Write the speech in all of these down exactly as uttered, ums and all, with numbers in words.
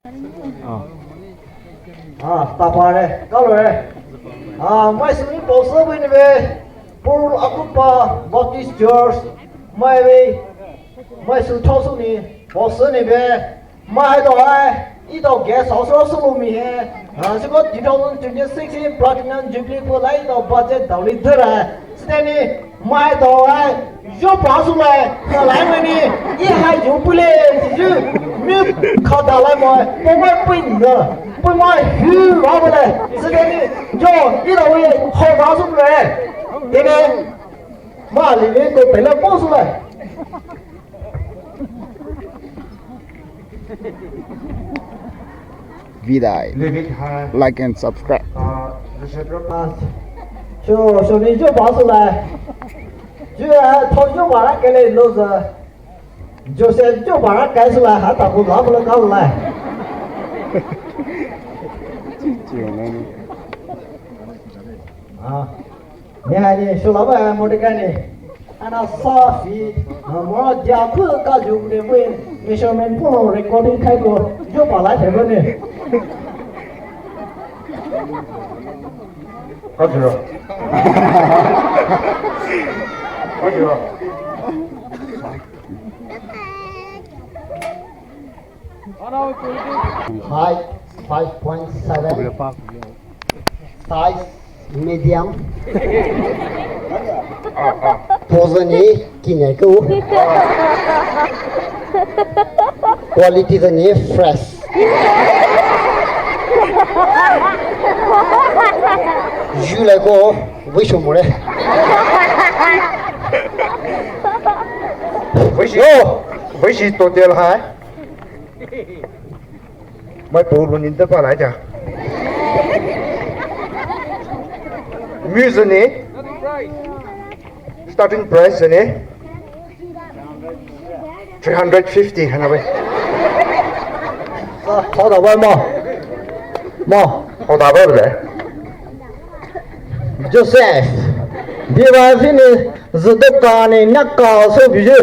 Ah, tapare, kalore. Ah, mai suni pause bui ni be. Purul Akupa Baptist Church, mai be. Mai su thosu ni pause ni be. Mai hai to hai, ito guest house ro sulu mi he. Ah, siko two thousand twenty-six hi Platinum Jubilee ko lai to budget daoli dura. Siteni, mai to hai, yo pa su lai, ka lai mai ni, i hai yo pule, ju, mi ka da lai mai, po mai pui na, pui mai hu ra mai lai. Siteni, yo, i da wei, ho da su lai. Teni, ma li ni to pele po su lai. Vidai. Like and subscribe. Sho, sho ni jo ba su lai. Jo, tho jo ba ra ke le lo za. Joseph jo ba ra ke su lai, ha ta ku la bu la ka lai. Ah. Ni hai ni, sho la ba mo de ka ni. Ana sa fi, ah, mo dia ku ka ju de mo measurement ko recording khai ko, jo pa la che ne. Ka ju. Ka ju. Height five point seven. Size medium. Pose ni kinya ko. Quality ni fresh. Ju lai ko, wei shu mo re. Wei shi, wei shi total hai. Mai po lu ni da pa lai ja. Mu zeni. Starting price zeni. Three hundred fifty hana bai. Sa, hao da bai mo. Mo. Hao da bai le. Joseph. Di ba fini. Zidokani naka so biju.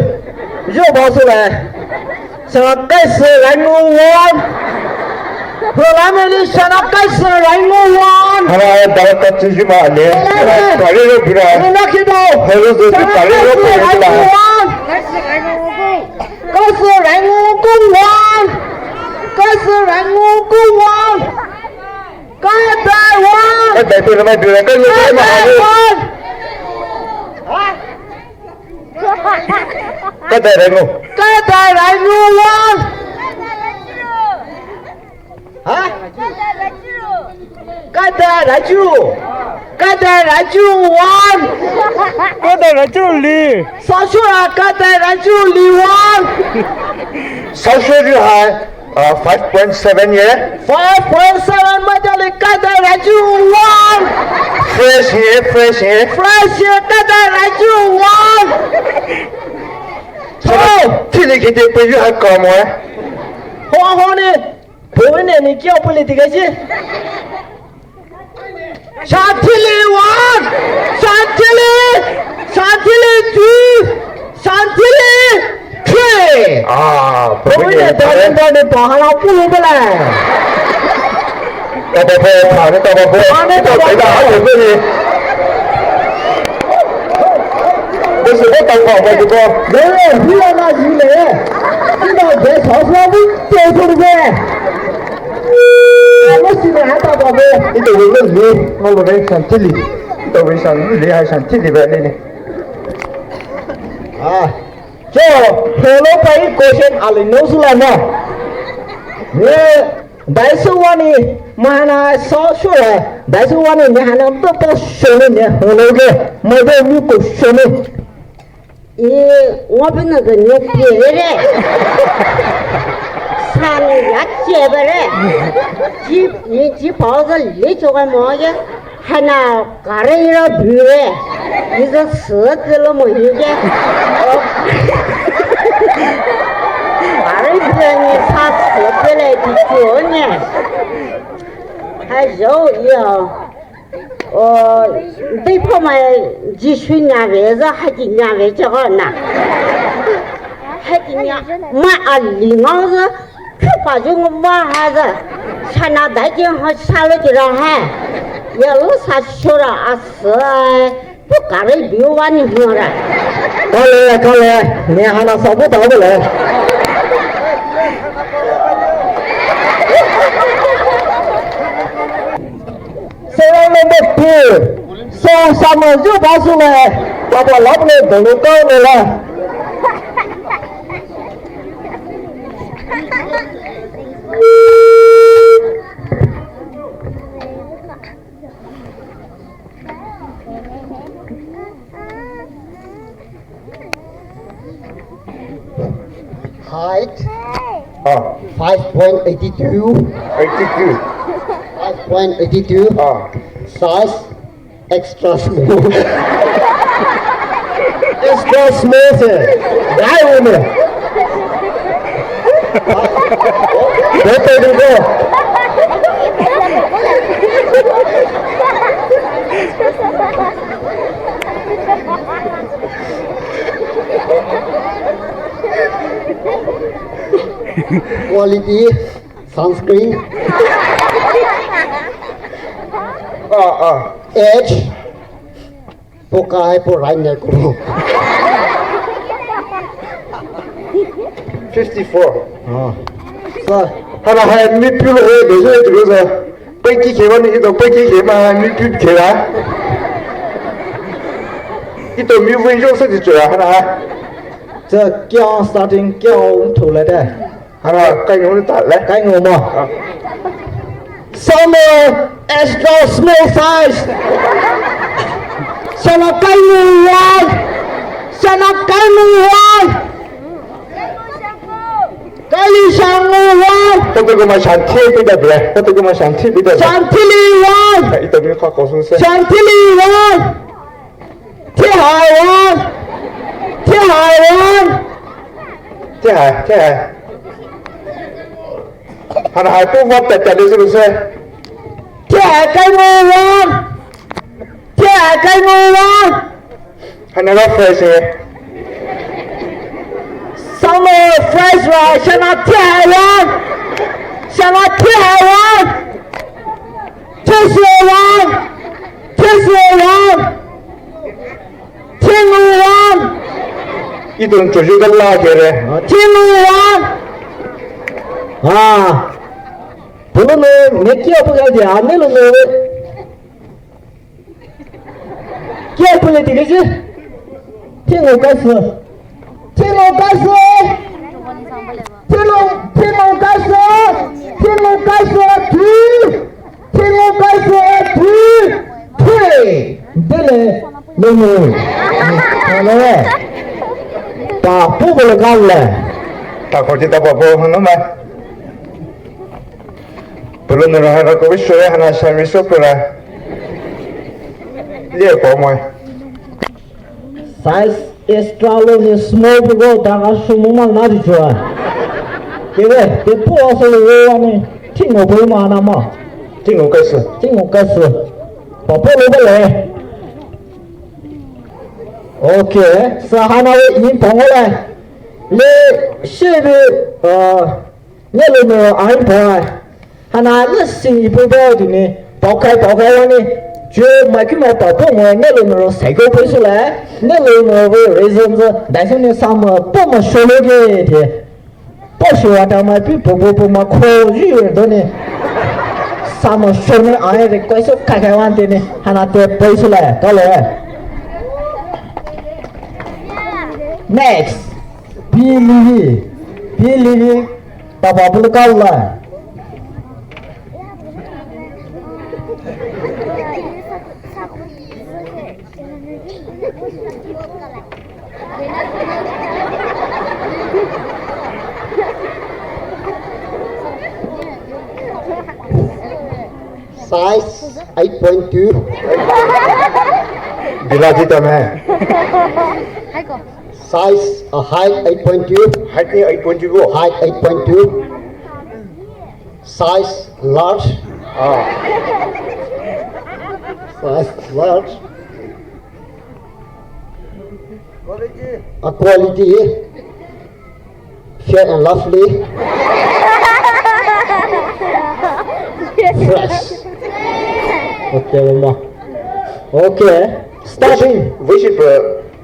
Yo ba so le. Sana kai se rai ngu wan. Hola me ni sana kai se rai ngu wan. Hara dara ka chi ji ma le. Kare ro bira. Ni na ki do. Hello, zo ki kare ro bira. Kai se rai ngu wan. Kai se rai ngu wan. Kai dai wan. Kai dai tu na mai bira. Kai lo kai ma. Kai dai wan. Ka dai rai ngu. Ka dai rai ngu wan. Ha? Ka dai rai chu. Ka dai rai chu wan. Ka dai rai chu li. Sa shu ra ka dai rai chu li wan. Sa shu ri hai. Uh, five point seven ye. Five point seven mai dai li ka dai rai chu wan. Fresh ye, fresh ye. Fresh ye ka dai rai chu wan. Sa, oh. Thili kite pe yu ha ka mo. Ho ho ni. Pe ne ni kyo political ji. Shanti li one, Shanti li, Shanti li two, Shanti li three. Ah, pwede, pwede, pwede. Pwede, pwede, pwede. Taba pwede, pwede, taba pwede. Pwede, taba pwede. Pwede, taba pwede. Bese ko taba pwede ko. Bese, hila na jile. Ina bese, hila na jile. Alo sine hata babe. Ito wele le, ngolo re Shanti li. Ito wele Shanti li, hai Shanti li ba le ne. Ah. So, hello pai question ali no sula na. Ne, daisu wani, mahana so sure. Daisu wani, mahana to to shone ne, hello ge. Mai de ni ko shone. Ih, ngobina ga nyokere. Sani ya chebere. Ji, ih, ji paoza le choga moye. Hana kare ira bure. Iza sut lo mo hije. Kare bure ni sa sut le ti chone. Ha jo yo. Oh, dei pho mai Jisu nya ve za ha ji nya ve che ho na. Ha ji nya ma a li ngao za, khe Pajung ba ha za. Sana dai jeng ho salo jira ha. Ya lo sa shora asa. Pu kare biu wani hora. Kale, kale. Ne hana sabu ta bole. Serial number two. So sama ju basu le. Papa lap le dolu ka le la. Height. Ah. Five point eighty two. Eighty two. Five point eighty two. Ah. Size. Extra small. Extra small se. Dai wo me. Better than go. Quality. Sunscreen. Ah, ah. Age. Pokai po rai ne ko. Fifty four. Ah. Sa. Hana hai mi piu lo he de se tu sa. Pai ki khe ba ni ito pai ki khe ma mi piu khe la. Ito mi vei jo se ti cho ya hana hai. Sa kya starting kya um tho le de. Hana, kai ngau ta le. Kai ngau ma. Ah. Summer extra small size. Sana kai ngau wa. Sana kai ngau wa. Kai li sang ngau wa. Tata ko ma shanti pi da bre. Tata ko ma shanti pi da bre. Shanti li wa. Ito mi kha ko sun se. Shanti li wa. Thi hai wan. Thi hai wan. Thi hai, thi hai. Hana hai pu vat tat tat le se se. Thi hai kai mo wan. Thi hai kai mo wan. Hana ra fresh e. Summer fresh ra, sana thi hai wan. Sana thi hai wan. Thi hai wan. Thi hai wan. Thinguwan. Itong chojo kala kere. Thinguwan. Ah. Pulo no, ne kia pulo dia, ne lo no. Kia pulo dia je. Thingu kasu. Thingu kasu. Thingu, thingu kasu. Thingu kasu. Thingu. Thingu kasu thui, thui. Dele, lulu. Hello. Pa pu bele kale. Ta ko ti ta pa pu no ma. Pulo no ra ko sure hana service pura. Lie pa mo. Size extra lo ni small pu go dana sumu ma na di chua. Keve, te pu asa lo wo ani, thingu pu ma na ma. Thingu kasu. Thingu kasu. Pa pu lo bele. Okay, sa hana we in pong le. Le, shi bi, uh, Nge lo no ai pa. Hana le sing ipu ba di ni. Pao kai pao kai wa ni. Ju mai ki mai pa po mo nge lo no sai ko pe su la. Nge lo no ve reason zo. Dai so ni sa mo po mo sho lo ge de. Po sho wa ta mai pi po po po ma ko ji do ni. Sa mo sho ni ai request kai kai wa de ni. Hana te pe su la. Ka le. Next. Believe. Believe. Papa pulukau la. Size eight point two. Bila jita me. Size, uh, height eight point two. Height ni eight point two ko. Height eight point two. Size large. Ah. Size large. A quality. Fair and lovely. Tewoma. Okay. Starting. Worship, uh,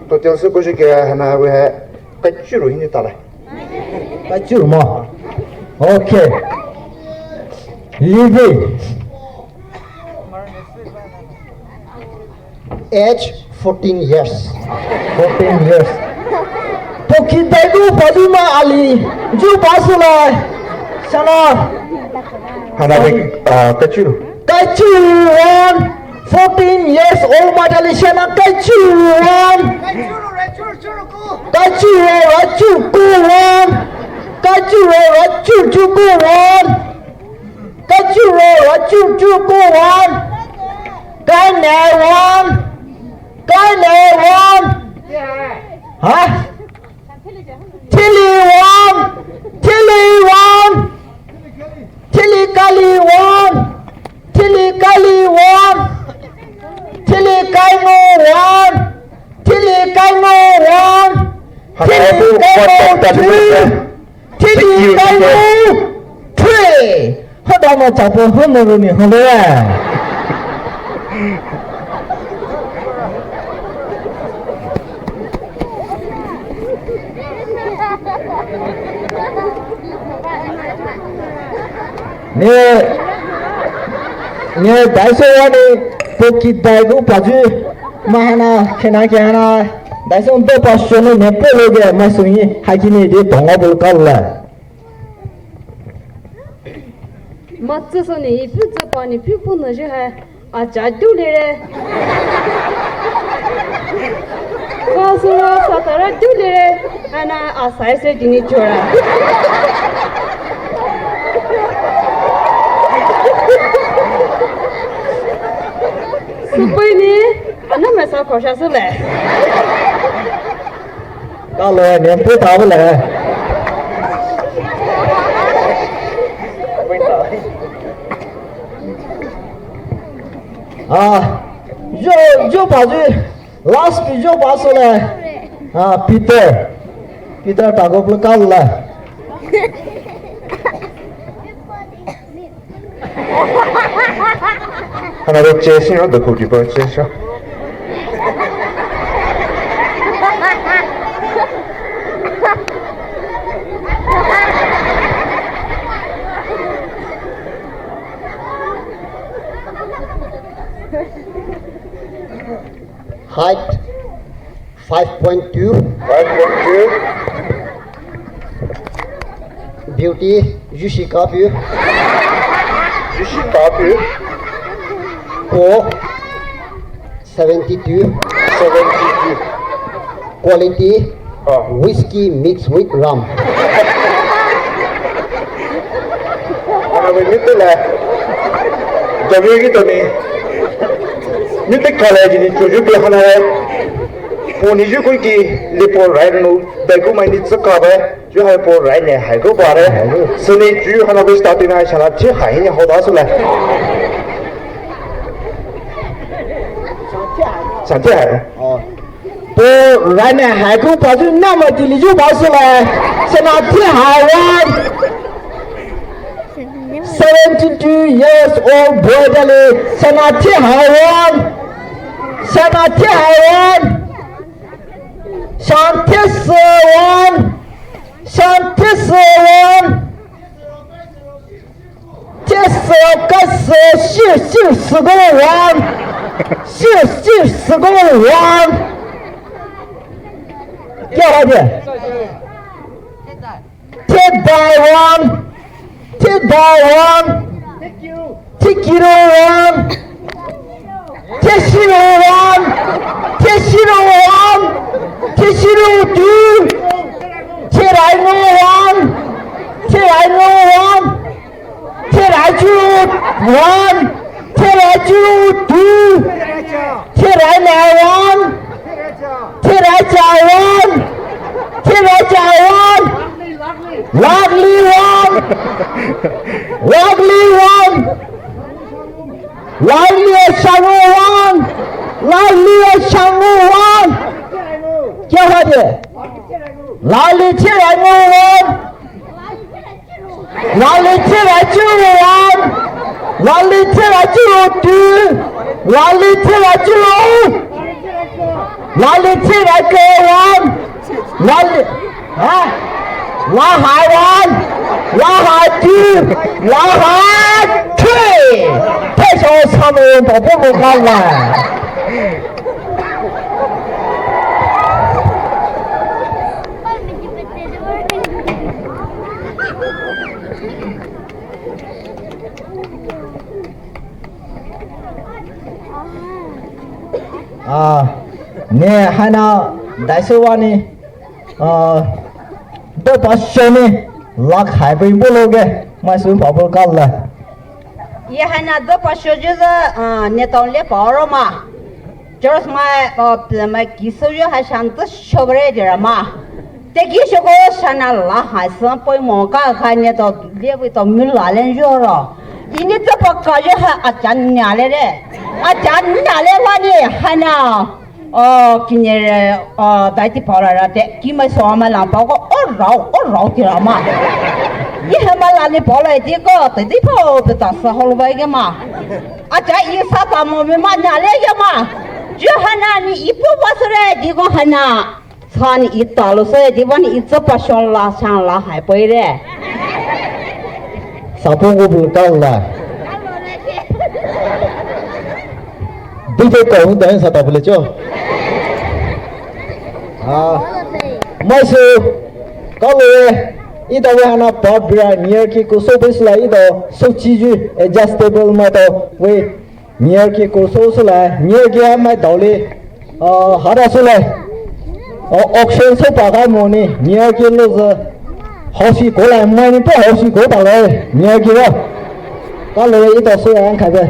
total sü kushi ke hana we hai. Kachuru hini tala. Kachuru mo. Okay. Living. Age fourteen years. Fourteen years. Poki daidu paduma ali. Ju basula. Sana. Hana we, uh, kachuru. Kachuru one, fourteen years old Madalishana kachuru one. Kachuru, kachuru, kachuru one. Kachuru, kachuru, kachuru one. Kachuru, kachuru, kachuru one. Kaine one. Kaine one. Huh? Thili one, thili one, thili kali one, thili kali one, thili kaingo one, thili kaingo one, thili kaingo two, thili kaingo three. Hada ma chapo hana runi hana. Ne, ne, daiso wani, poki daidu paju, mahana, kena kena, daiso ndo pasyo ne, ne polo ge, masuni, hakini de, tonga bol kala. Matsü soni, ipu tsü pani, pu pu na je hai. Acha dulere. Kasura satara dulere. Ana asai se dini chora. Supui ni, ana mesa kosha sule. Kalo ne pu tawale. Ah, yo, yo, baji, last pi yo basole. Ah, Peter. Peter tago pulkalla. Another chase, you know, the goalkeeper chase, yeah. Height, five point two. Five point two. Beauty, Yushi Kapu. Yushi Kapu. Poor, seventy-two. Seventy-two. Quality, ah, whiskey mixed with rum. Ana we mite la. Jabi ki to ni. Mite kala jini chuju bi hana. Poni ju kui ki le po rai no. Daiku mai ni tsaka ba. Ju hai po rai ne hai ko ba re. Sene ju hana we starting hai sala thi hai ni ho da sula. Sa thi hai. Oh. Po rai ne hai ko pa ju na ma ti li ju ba sula. Sena thi hai wa. Seventy-two years old boy dali, Sanathi Hawan, Sanathi Hawan, Shanthi Sawan, Shanthi Sawan, Thi Sa Ka Sa Shi Shi Sa Go Wan, Shi Shi Sa Go Wan. क्या हो गया? Thi Dai Wan, Thi Dai Wan, Thi Kiro Wan, Thi Shiro Wan, Thi Shiro Wan, Thi Shiro Tu, Thi Rai Ngo Wan, Thi Rai Ngo Wan, Thi Rai Chu Wan, Thi Rai Chu Tu, Thi Rai Na Wan, Thi Rai Cha Wan, Thi Rai Cha Wan, Lagli Wan, Lagli Wan, Lagli Shangu Wan, Lagli Shangu Wan. क्या हो गया? Lagli Thi Rai Ngo Wan. Lagli Thi Rai Chu Wan. Lagli Thi Rai Chu Tu. Lali thira chilo. Lali thira ke wan. Lali. Ha? Lahai wan. Lahai tu. Lahai three. Peso samu to bubu kala. Ah, ne haina daisü wani, ah, dopashoni lakhai bui bulo ge, mai sun pa bul kala. Ye haina dopasho jüzü, ah, ne taon le pa ro ma. Church mai, ah, mai kisu yo ha shan tu shobere jira ma. Teki shoko shana lahai san poi mo ka kha ne to lebu to mila len joro. Ini to paka yo ha acha nya le re. Acha nya le wani haina. Oh, kini re, oh, dai ti pa ra ra te. Ki mai so ma la pa ko, oh, rao, oh, rao ti ra ma. Ye ha ma la ni pa la ti ko, te ti pa, te ta sa hol bai ge ma. Acha i sa ta mo me ma nya le ge ma. Yo haina ni i pu wa sere, ti ko haina. Sani i talo se, di wani i tsapa shon la, shang la, hai poi re. Sapo ko bul kala. Dite ko hun dan sa ta bule cho. Ah, mai su, kalo e, i ta we haina pa bira near ki ko so bes la i ta so chi ju adjustable ma ta we. Near ki ko so so la, near ki a mai daole, ah, hara so la, ah, auction so pa ka mo ni, near ki lo ze, hoshi ko la, mai ni pa hoshi ko ta la, near ki la. Kalo e i ta so la an ka be.